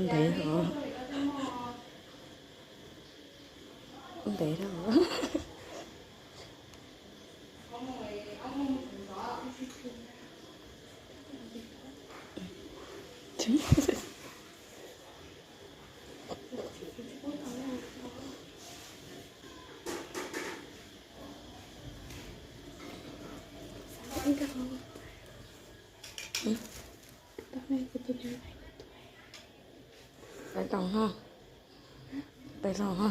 Ntev os. Ntev lawm. Pais tau ho. Pais tau ho.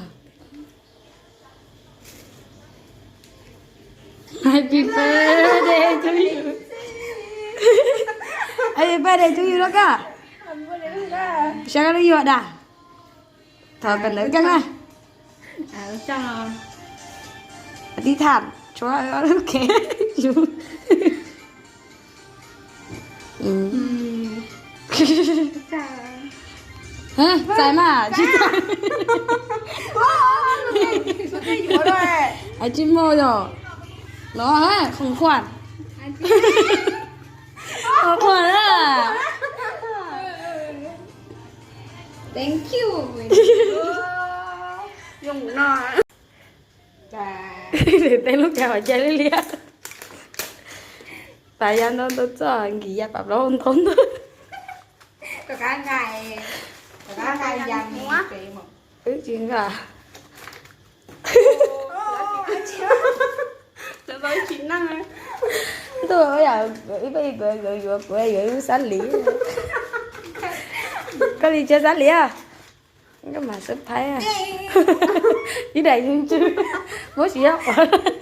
Happy birthday to you. Happy birthday to you los koj. Saib koj lub yuav dam. Thov koj ntawd koj na. Tib tham tsuav lub kev yus. Txais mas tsis txais. Tsis muaj yog no, khoom khuam. Khoom khuam na. Thank you. Tej lub kav hauv cai liab liab. Tas ya ntau ntau txoj nkis ya pam plaub ntau ntau. Wb tsis nqa. Ntuj, yam ib pab kuv yuav kuv yuav lub xab lis. Koj li tsis xab lis. Koj mas surprise. Ib daim ntswg, muab tsis nyob qhov.